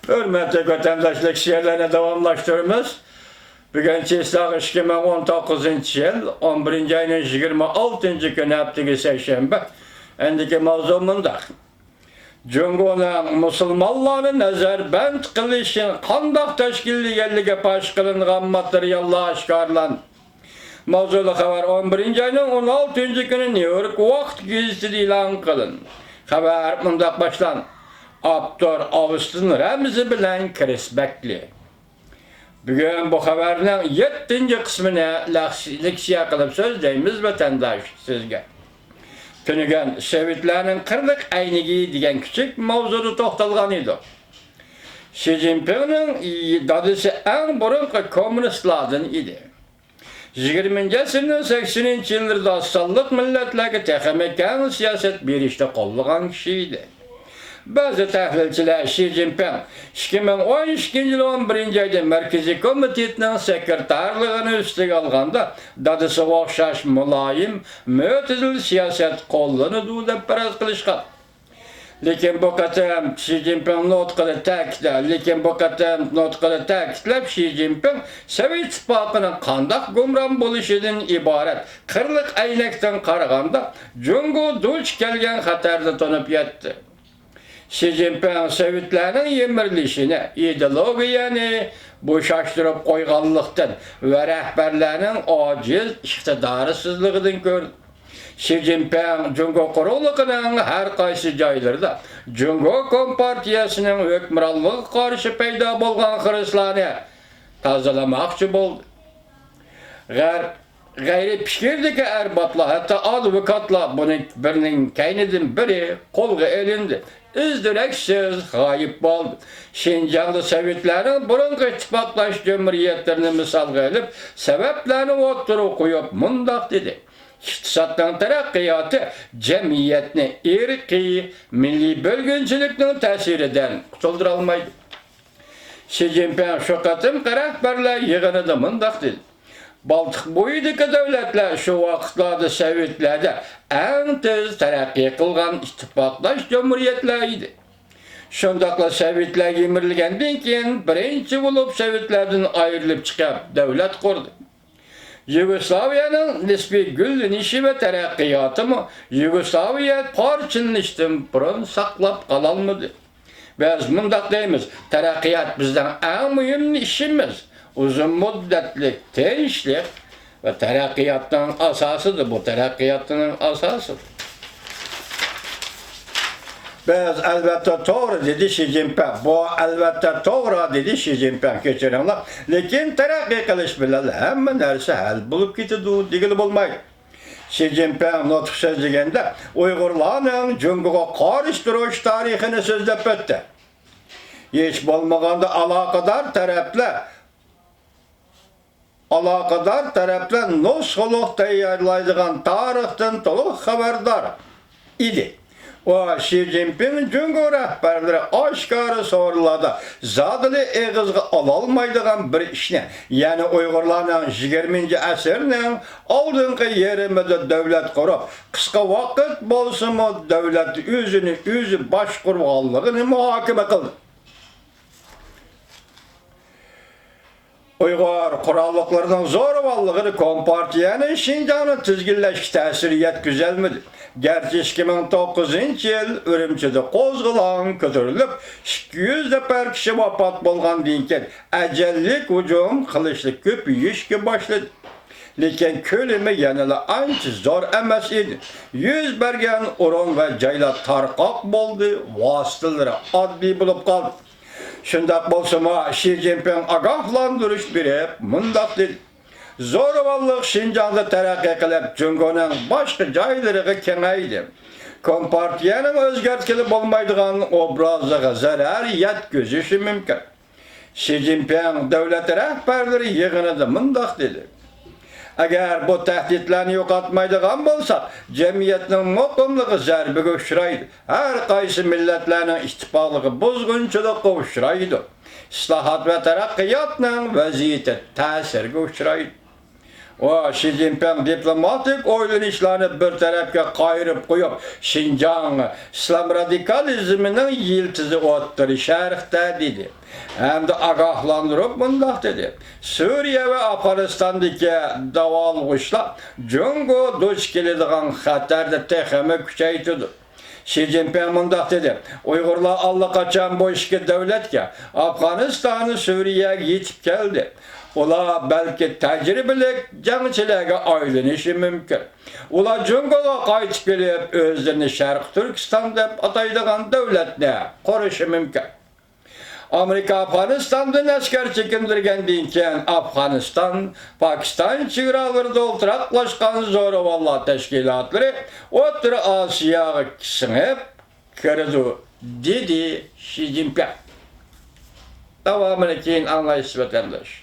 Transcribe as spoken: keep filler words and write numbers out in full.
ھۆرمەتلىك ۋەتەنداشلار، شېئىرلارنى داۋاملاشتۇرىمىز. بۈگۈن چىسلاغ ئىككى مىڭ ئون توققۇزىنچى يىل، ئون بىرىنچى ئاينىڭ يىگىرمە ئالتىنچى كۈنى، ھەپتىگە سەيشەنبە. ئەندىكى ماۋزۇ مۇنداق. جۇڭگونىڭ مۇسۇلمانلارنى نەزەربەند قىلىشىنى قانداق تەشكىللىگەنلىكى پاش قىلىنغان ماتېرىياللار ئاشكارىلاندى. ماۋزۇلۇق خەۋەر ئون بىرىنچى ئاينىڭ ئون ئالتىنچى كۈنى نيۇ يورك ۋاقىت گېزىتىدە ئېلان قىلىندى. خەۋەر مۇنداق باشلاندى. ئاپتور ئاۋستىن رەمزى بىلەن كىرىس بەكلى. بۈگۈن بۇ خەۋەرنىڭ يەتتىنچى قىسمىنى لەخس-، لېكسىيە قىلىپ سۆزلەيمىز، ۋەتەنداش، سىزگە. تۈنۈگۈن سوۋېتلارنىڭ قىرلىق ئەينىكى دېگەن كىچىك ماۋزۇدا توختالغان ئىدۇق. شى جىنپىڭنىڭ دادىسى ئەڭ بۇرۇنقى كوممۇنىستلاردىن ئىدى. يىگىرمىنچى ئەسىرنىڭ سەكسىنىنچى يىللىرىدا سانلىق مىللەتلەرگە تېخىمۇ كەڭ سىياسەت بېرىشنى قوللىغان كىشى ئىدى. بەزى تەھلىلچىلەر شى جىنپىڭ ئىككى مىڭ ئون ئىككىنچى يىل ئون بىرىنچى ئايدا مەركىزىي كومىتېتنىڭ سېكرېتارلىقىنى ئۈستىگە ئالغاندا، دادىسىغا ئوخشاش مۇلايىم، مۆتىدىل سىياسەت قوللىنىدۇ دەپ پەرەز قىلىشقان. لېكىن بۇ قېتىم شى جىنپىڭ نۇتقىدا تەكىتلە-، لېكىن بۇ قېتىم نۇتقىدا تەكىتلەپ، شى جىنپىڭ سوۋېت ئىتتىپاقىنىڭ قانداق گۇمران بولۇشىدىن ئىبارەت قىرلىق ئەينەكتىن قارىغاندا، جۇڭگو دۇچ كەلگەن خەتەرنى تونۇپ يەتتى. شى جىنپىڭ سوۋېتلارنىڭ يىمىرىلىشىنى، ئىدېئولوگىيەنى بوشاشتۇرۇپ قويغانلىقتىن ۋە رەھبەرلەرنىڭ ئاجىز ئىقتىدارسىزلىقىدىن كۆردى. شى جىنپىڭ جۇڭگو قۇرۇقلۇقىنىڭ ھەر قايسى جايلىرىدا جۇڭگو كومپارتىيەسىنىڭ ھۆكۈمرانلىقىغا قارشى پەيدا بولغان خىرىسلارنى تازىلىماقچى بولدى. غەر-، غەيرىي پىكىردىكى ئەربابلار، ھەتتا ئادۋوكاتلار بۇنىڭ بىرىنىڭ كەينىدىن بىرى قولغا ئېلىندى، ئىز-دېرەكسىز غايىب بولدى. شىنجاڭدا سوۋېتلارنىڭ بۇرۇنقى ئىتتىپاقداش جۇمھۇرىيەتلىرىنى مىسالغا ئېلىپ، سەۋەبلەرنى ئوتتۇرىغا قويۇپ مۇنداق دېدى: ئىقتىسادنىڭ تەرەققىياتى جەمئىيەتنى ئىرقىي، مىللىي بۆلگۈنچىلىكنىڭ تەسىرىدىن قۇتۇلدۇرالمايدۇ. شى جىنپىڭ شۇ قېتىمقى رەھبەرلەر يىغىنىدا مۇنداق دېدى: بالتىق بويىدىكى دۆلەتلەر شۇ ۋاقىتلاردا سوۋېتلەردە ئەڭ تېز تەرەققىي قىلغان ئىتتىپاقداش جۇمھۇرىيەتلەر ئىدى. شۇنداقلا سوۋېتلار يىمىرىلگەندىن كېيىن بىرىنچى بولۇپ سوۋېتلاردىن ئايرىلىپ چىقىپ دۆلەت قۇردى. يۇگوسلاۋىيەنىڭ نىسپىي گۈللىنىشى ۋە تەرەققىياتىمۇ يۇگوسلاۋىيە پارچىلىنىشتىن بۇرۇن ساقلاپ قالالمىدى. بىز مۇنداق دەيمىز: تەرەققىيات بىزنىڭ ئەڭ مۇھىم ئىشىمىز. ئۇزۇن مۇددەتلىك تىنچلىق ۋە تەرەققىياتنىڭ ئاساسىدۇر، بۇ تەرەققىياتنىڭ ئاساسى. بىز ئەلۋەتتە توغرا، دېدى شى جىنپىڭ. بۇ ئەلۋەتتە توغرا، دېدى شى جىنپىڭ، كەچۈرۈڭلار. لېكىن تەرەققىي قىلىش بىلەن ھەممە نەرسە ھەل بولۇپ كېتىدۇ دېگىلى بولمايدۇ. شى جىنپىڭ نۇتۇق سۆزلىگەندە ئۇيغۇرلارنىڭ جۇڭگوغا قارشى تۇرۇش تارىخىنى سۆزلەپ ئۆتتى. ھېچ بولمىغاندا ئالاقىدار تەرەپلەر ئالاقىدار تەرەپلەر نۇسخىلىق تەييارلايدىغان تارىختىن تولۇق خەۋەردار ئىدى. ئۇ شى جىنپىڭ جۇڭگو رەھبەرلىرى ئاشكارا سورۇنلاردا زادىلا ئېغىزغا ئالالمايدىغان بىر ئىشنى، يەنى ئۇيغۇرلارنىڭ يىگىرمىنچى ئەسىرنىڭ ئالدىنقى يېرىمىدا دۆلەت قۇرۇپ، قىسقا ۋاقىت بولسىمۇ دۆلەت ئۆزىنى ئۆزى باشقۇرغانلىقىنى مۇھاكىمە قىلدى. ئۇيغۇر قوراللىقلىرىنىڭ زورىۋاللىقىدا كومپارتىيەنىڭ شىنجاڭنى تىزگىنلەشكە تەسىرى يەتكۈزەلمىدى. گەرچە ئىككى مىڭ توققۇزىنچى يىل ئۈرۈمچىدە قوزغىلاڭ كۆتۈرۈلۈپ، ئىككى يۈز نەپەر كىشى ۋاپات بولغاندىن كېيىن، ئەجەللىك ھۇجۇم قىلىشلىق كۆپىيىشكە باشلىدى. لېكىن كۆلىمى يەنىلا ئانچە زور ئەمەس ئىدى. يۈز بەرگەن ئورۇن ۋە جايلار تارقاق بولدى، ۋاسىتىلىرى ئاددىي بولۇپ قالدى. شۇنداق بولسىمۇ، شى جىنپىڭ ئاگاھلاندۇرۇش بېرىپ مۇنداق دېدى: زورىۋاللىق شىنجاڭدا تەرەققىي قىلىپ، جۇڭگونىڭ باشقا جايلىرىغا كېڭەيدى. كومپارتىيەنىڭ ئۆزگەرتكىلى بولمايدىغان ئوبرازىغا زەرەر يەتكۈزۈشى مۇمكىن. شى جىنپىڭ دۆلەت رەھبەرلىرى يىغىنىدا مۇنداق دېدى: ئەگەر بۇ تەھدىتلەرنى يوقاتمايدىغان بولساق، جەمئىيەتنىڭ مۇقىملىقى زەربىگە ئۇچرايدۇ. ھەر قايسى مىللەتلەرنىڭ ئىتتىپاقلىقى بۇزغۇنچىلىققا ئۇچرايدۇ. ئىسلاھات ۋە تەرەققىياتنىڭ ۋەزىيىتى تەسىرگە ئۇچرايدۇ. ئۇ شى جىنپىڭ دىپلوماتىك ئويلىنىشلارنى بىر تەرەپكە قايرىپ قويۇپ، شىنجاڭ ئىسلام رادىكالىزمىنىڭ يىلتىزى ئوتتۇرا شەرقتە دېدى. ھەمدە ئاگاھلاندۇرۇپ مۇنداق دېدى: سۈرىيە ۋە ئافغانىستاندىكى داۋالغۇشلار جۇڭگو دۇچ كېلىدىغان خەتەرنى تېخىمۇ كۈچەيتىدۇ. شى جىنپىڭ مۇنداق دېدى: ئۇيغۇرلار ئاللىقاچان بۇ ئىككى دۆلەتكە، ئافغانىستان، سۈرىيەگە يېتىپ كەلدى. ئۇلار بەلكى تەجرىبىلىك جەڭچىلەرگە ئايلىنىشى مۇمكىن. ئۇلار جۇڭگوغا قايتىپ كېلىپ، ئۆزلىرىنى شەرقىي تۈركىستان دەپ ئاتايدىغان دۆلەتنى قۇرۇشى مۇمكىن. ئامېرىكا ئافغانىستاندىن ئەسكەر چېكىندۈرگەندىن كېيىن، ئافغانىستان، پاكىستان چېگرالىرىدا ئولتۇراقلاشقان زوراۋانلار تەشكىلاتلىرى ئوتتۇرا ئاسىياغا سىڭىپ كىرىدۇ، دېدى شى جىنپىڭ. داۋامىنى كېيىن ئاڭلايسىز، ۋەتەنداش.